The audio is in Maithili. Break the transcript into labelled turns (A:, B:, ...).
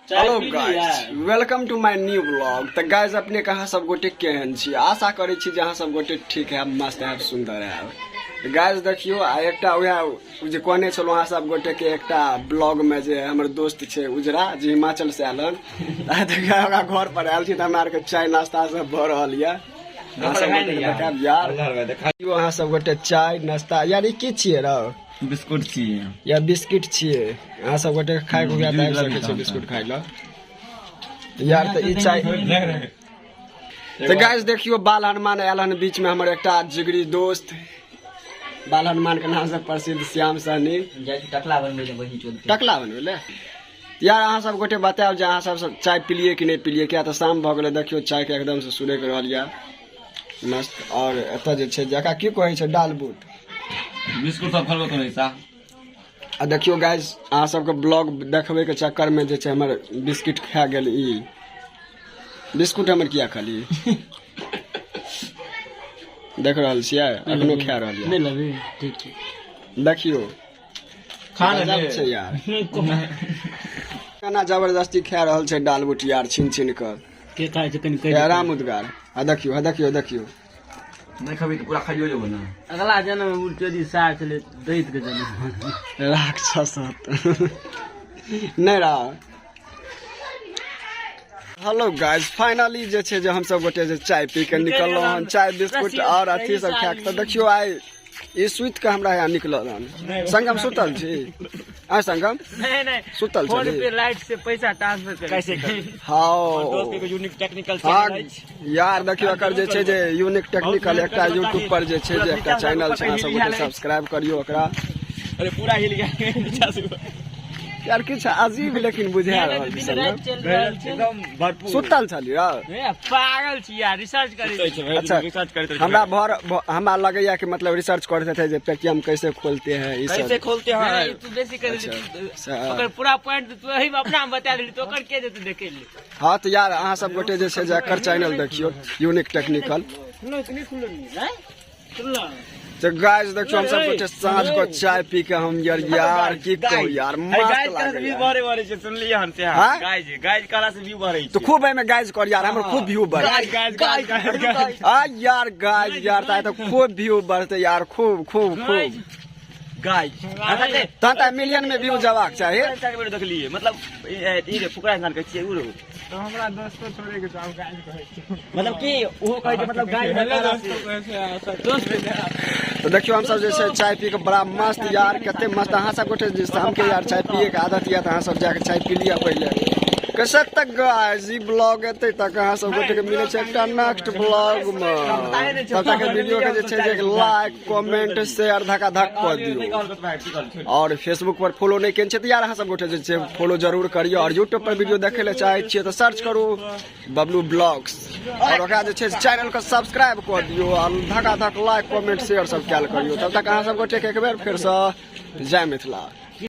A: Hello guys, welcome to my new blog. तऽ गाइस, अपने कहाँ सब गोटे केहन छी? आशा करै छी जे अहाँ सब गोटे ठीक है, मस्त है, सुंदर है। गाइस देखियो, आ एकटा वएह जे कहने छलहुँ अहाँ सब गोटे के एकटा ब्लॉग में जे हमर दोस्त छै उजरा, जे हिमाचल से आयल हन, आ देखियो हमरा घर पर आयल छी तऽ हमरा आरके चाय नाश्ता सब भऽ रहल यऽ। अहाँ सब गोटे के देखायब यार। देखियो अहाँ सब गोटे चाय नाश्ता, यार ई की छियै रौ?
B: बिस्कुट छियै।
A: या बिस्किट छियै। अहाँ सब गोटे खाय के हुए तऽ आबि सकै छियै बिस्कुट खाय लए यार। तऽ ई चाय तऽ गाइस देखियो, बाल हनुमान आयल हन बीच में, हमर एकटा जिगरी दोस्त, बाल हनुमान के नाम से प्रसिद्ध श्याम सहनी।
C: जाइ छी टकला बनबै लए बहिन चोद के।
A: टकला बनबै लए। यार, अहाँ सब गोटे बतायब जे अहाँ सब सब चाय पिलियै कि नहि पिलियै, किया तऽ शाम भऽ गेलै। देखियौ, चाय के एकदम से सुरकि रहल यऽ मस्त। आओर एतऽ जे छै, जकरा की कहै छै, डाल बूट।
B: बिस्कुट सब खलबो करै सा।
A: आ देखियौ गाइस, अहाँ सबके ब्लॉग देखबै के चक्कर में जे छै हमर बिस्किट खा गेल। ई बिस्कुट हमर किया खाली देख रहल छियै, अखनो खा रहल
C: नहि
A: यऽ।
C: लेबै, ठीक छै।
A: देखियौ।
B: खा ले।
A: गजब छै यार, केना जबरदस्ती खा रहल छै डालबुट यार, छीन छीन कऽ।
C: के खाइ छै, कनि कहि।
A: आराम उदगार। आ देखियौ, आ देखियौ, देखियौ।
B: नहि खबी तऽ पूरा खाइयो जेबो ने।
C: अगला जन्म में उल्टो सार छलै दैत के जन्म।
A: राक्षस नहि रहा। हेलो गाइस, फाइनली जे छै जे हमसब गोटे जे चाय पी के निकललहुँ हन, चाय बिस्कुट आओर अथी सब खा के। तऽ देखियौ, आइ ई सुति के हमरा यहाँ निकलल हन। संगम, सुतल छी आ संगम?
C: नहीं नहीं।
A: सुतल
C: फोन
A: छली?
C: पे लाइट से पैसा ट्रांसफर कर
B: कैसे करी?
A: हाँ।
B: Unique technical.
A: हाँ यार, देखियौ, एकर जे छै जे यूनिक टेक्निकल एकटा यूट्यूब पर जे छै जे एकटा चैनल छै। अहाँ सब गोटे सब्सक्राइब करियौ ओकरा।
B: अरे, पूरा हिल गया नीचा से ऊपर।
A: यार, किछु अजीब लेकिन बुझा रहल छै
C: दिन
A: संगम।
C: राति चलि रहल छै।
B: एकदम भरपूर।
A: सुतल छलियै?
C: ए, पागल छी यार, रिसर्च करै छी।
A: अच्छा।
B: रिसर्च करैत रहै।
A: हमरा भर हमरा लगैया कि मतलब रिसर्च करते थे जे पेटीएम कैसे खोलते हैं, ई
B: कैसे
A: सब।
B: खोलते हैं।
C: नहीं, तू बेसी कर
A: अच्छा,
C: ओकर पूरा पॉइंट तू एही में अपना में बता देली, तो ओकर के जेतै देखे ले?
A: हाँ, तऽ यार, अहाँ सब गोटे जे छै जे एकर चैनल देखियौ, यूनिक टेक्निकल।
C: खुललो कि नहि खुललो? नहीं खुललो।
A: तऽ गाइस देखियौ, हम सब गोटे साँझ को चाय पी के हम यार, यार की कहू यार, मस्त
B: गाइज व्यू
A: लागैया।
B: बढ़े बढ़े छै, सुनलियै हन से?
A: हाँ?
B: गाइज गाइज कहला से व्यू बढ़े छै।
A: तऽ खूब एहिमे गाइज कर यार, हमर खूब व्यू बढ़।
B: Guys guys guys guys.
A: आ यार, गाइज यार, तऽ आइ तऽ खूब व्यू बढ़तै यार, खूब खूब खूब।
B: गाइज।
A: तहन तऽ मिलियन में व्यू जबाक चाही।
B: वीडियो देखलियै, मतलब ई रे फुकरा इंसान कहै छियै उ रो।
D: तो हमरा दोस्तो छोड़े के चाहू गाइज कहै छै।
B: मतलब की ओहो कहै छै, मतलब गाइज।
D: हेलो दोस्तो, कैसे हैं सब?
A: तऽ देखियौ, हमसब जे छै चाय पी के बड़ा मस्त यार, कते मस्त। अहाँ सब गोटे जे शामके यार चाय पिए के आदत यऽ तऽ अहाँ सब जाके चाय पी लिअ पहिले। कैसे तक गाइस, ई ब्लॉग एतै तक अहाँ सब गोटे के मिलै छै एकटा नेक्स्ट ब्लॉग मे। तब तक वीडियो के जे छै जे लाइक, कमेंट, शेयर धक्का धक कऽ दियौ। और फेसबुक पर फॉलो नहि केने छै तऽ यार, अहाँ सब गोटे जे छै फॉलो जरूर करियौ। और यूट्यूब पर वीडियो देखै लए चाहै छियै तऽ सर्च करू बबलू ब्लॉग्स और ओकरा जे छै चैनल के सब्सक्राइब कऽ दियौ और धक्का धक लाइक, कमेंट, शेयर सब कयल करियौ। तब तक अहाँ सब गोटे के एक बेर फेरसँ जय मिथिला।